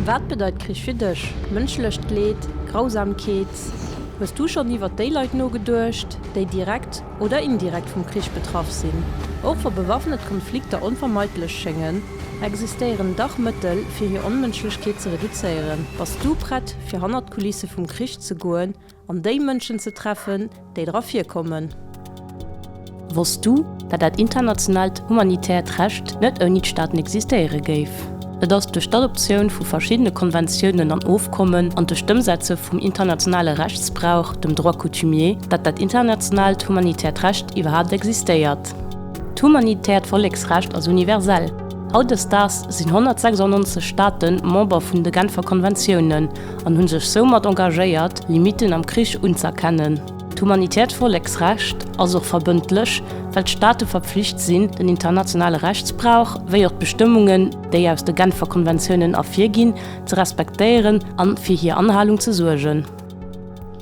Wat bedeit Krich fir dech? Mënschlecht Leed? Grausamkeet? Hues du schonn iwwert déi Leit nogeduecht, déi direkt oder indirekt vum Krich betraff sinn? Och wa bewaffnet Konflikter onvermeidlech schéngen, existéieren dach Mëttel, fir hir Onmënschlechkeet ze reduzéieren. Bass du prett, fir hannert d'Kulisse vum Krich ze goen an déi Mënschen ze treffen, déi dra virkommen. Wosst du, dat dat internationaalt humanitäert Recht net ouni d'Staaten existéiere géif? Et ass duerch d'Adoptioun vu verschiddene Konventiounen an Ofkommen an duerch d'Ëmsetze vum internationale Rechtsbrauch, dem Droit coutumier, dat dat internationaalt humanitäert Recht iwwerhaapt existéiert. D'humanitäert Volleksrecht ass universell. Hautdesdaags sinn 196 Staate Member vun de Genfer Konventiounen an hu sech soumat engagéiert, Limitten am Krich unz'erkennen. D'humanitäert Volleksrecht ass och verbëndlech, well d'Staate verpflicht sinn, den internationale Rechtsbrauch, wéi och d'Bestëmmungen, déi aus de Genfer Konventiounen ervirginn, ze respektéieren an fir hir Anhalung ze suergen.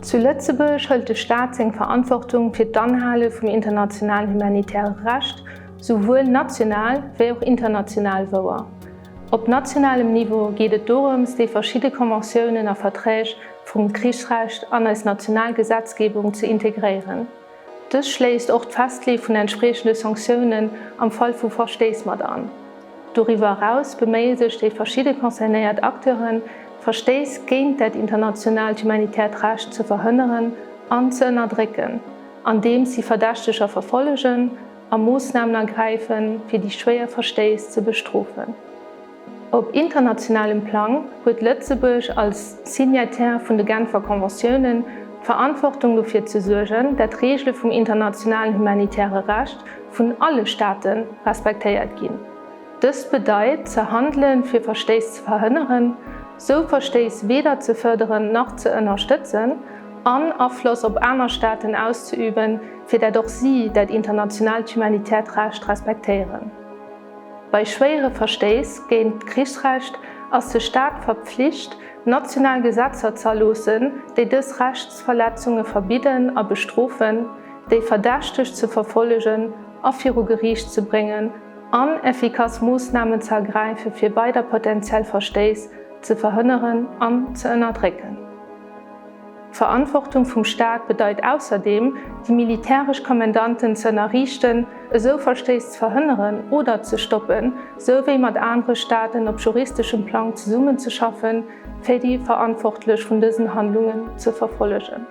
Zu Lëtzebuerg hëlt de Staat seng Verantwortung fir d'Anhale vum internationalen humanitäre Recht souwuel national wéi och international wouer. Op nationalem Niveau geet et dorëms, déi verschidde Conventiounen a Verträg vum Krichsrecht an eis national Gesetzgebung ze integréieren. Dës schléisst och d'Festleeë vun entspriechende Sanktiounen am Fall vu Verstéiss mat an. Doriwwer eraus beméie sech déi verschidde concernéiert Acteuren, Verstéiss géint dat internationaalt humanitäert Recht ze verhënneren an ze ënnerdrécken, andeems si Verdächteger verfollegen, a Moossnamen ergräifen, fir déi schwéier Verstéiss ze bestrofen. Op internationalem Plang huet Lëtzebuerg als Signataire vun de Genfer Conventiounen d'Verantwortung dofir ze suergen, dat d'Reegele vum internationalen humanitäre Recht vun alle Staate respektéiert ginn. Dëst bedeit, ze handelen, fir Verstéiss ze verhënneren, sou Verstéiss weder ze fërderen nach ze ënnerstëtzen, an Afloss op aner Staaten auszeüben, fir dat och si dat internationaalt humanitäert Recht respektéieren. Bei schwéiere Verstéiss géint d'Krichsrecht ass de Staat verpflicht, national Gesetzer z'erloossen, déi dës Rechtsverletzunge verbidden a bestrofen, déi Verdächteg ze verfollegen a viru Geriicht ze bréngen an effikass Moossnamen ze ergräife fir weider potentiell Verstéiss ze verhënneren an ze ënnerdrécken. D'Verantwortung vum Staat bedeit ausserdeem, déi militäresch Kommendanten ze ënnerriichten, esou Verstéiss ze verhënneren oder ze stoppen, sou wéi mat anere Staaten op juristeschem Plang zesummenzeschaffen, fir déi Verantwortlech vun dësen Handlungen ze verfollegen.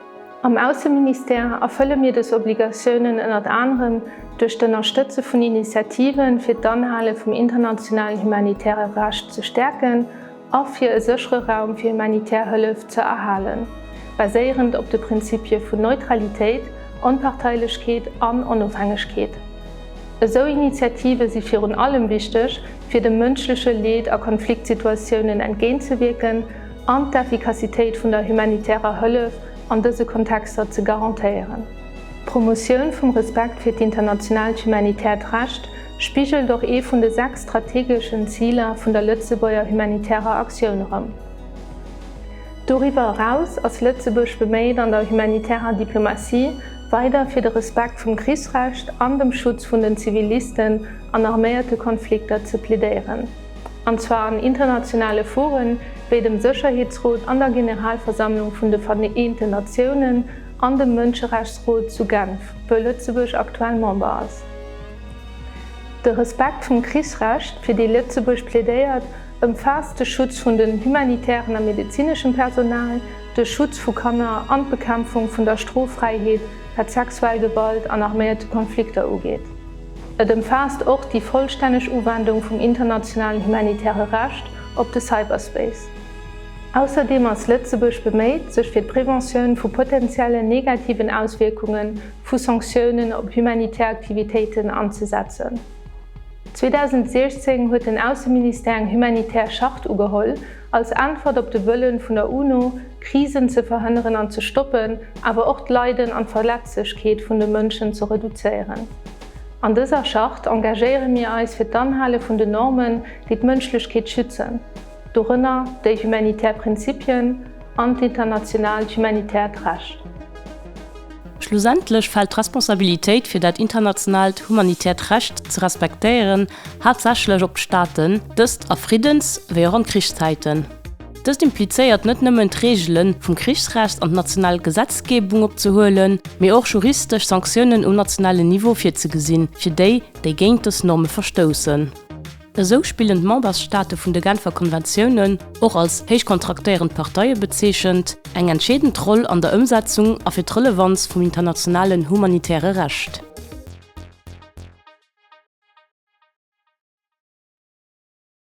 Am Ausseministère erfëlle mir dës Obligatiounen ënnert anerem duerch d'Ënnerstëtze vun Initiativen, fir d'Anhale vum internationalen humanitäre Recht ze stäerken a fir e séchere Raum fir humanitär Hëllef ze erhalen, baséierend op de Prinzipie vun Neutralitéit, Onparteilechkeet an Onofhängegkeet. Esou Initiative si virun allem wichteg, fir dem mënschleche Leed a Konfliktsituatiounen entgéintzewierken an d'Effikassitéit vun der humanitärer Hëllef an dëse Kontexter ze garantéieren. D'Promotioun vum Respekt fir d'internationaalt humanitäert Recht spigelt och ee vun de 6 strategeschen Ziler vun der Lëtzebuerger humanitärer Aktioun erëm. Doriwwer eraus ass Lëtzebuerg beméit an der humanitärer Diplomatie weider fir de Respekt vum Krichsrecht an dem Schutz vun den Zivilisten an arméierte Konflikter ze plädéieren, an zwar an internationale Foren, wéi dem Sécherheetsrot an der Generalversammlung vun de Vereenten Natiounen an dem Mënscherechtsrot zu Genf, wou Lëtzebuerg aktuell Member ass. De Respekt vum Krichsrecht, fir dee Lëtzebuerg plädéiert, ëmfaasst de Schutz vun den humanitären a medezineschem Personal, de Schutz vu Kanner an d'Bekämpfung vun der Stroffräiheet, wat sexuell Gewalt an arméierte Konflikter ugeet. Et ëmfaasst och déi vollstänneg Uwendung vum internationalen humanitäre Recht op de Cyberspace. Ausserdeem ass Lëtzebuerg beméit, sech fir d'Preventioun vu potentiellen negativen Auswierkunge vu Sanktiounen op humanitär Aktivitéiten anzesetzen. 2016 huet den Ausseministère eng humanitär Charte ugeholl, als Äntwert op de Wëllen vun der UNO, Krisen ze verhënneren an ze stoppen, awer och d'Leiden an d'Verletzlechkeet vun de Mënschen ze reduzéieren. An dëser Charte engagéiere mir eis fir d'Anhale vun den Normen, déi d'Mënschlechkeet schützen, dorënner déi humanitär Prinzipien an d'internationaalt humanitäert Recht. Schlussendlech fält d'Responsabilitéit fir dat internationaalt humanitäert Recht ze respektéieren haaptsächlech op d'Staaten, dëst a Friddens wéi och an Krichszäiten. Dëst implizéiert net nëmmen d'Reegele vum Krichsrecht an d'national Gesetzgebung opzehuelen, mee och juristesch Sanktiounen um nationalen Niveau virzegesinn, fir déi, déi géint dës Norme verstoussen. Esou spillen d'Membersstaate vun de Genfer Konventiounen, och als héichkontraktéierend Parteie bezeechent, eng entscheedend Roll an der Ëmsetzung a fir d'Relevanz vum internationalen humanitäre Recht.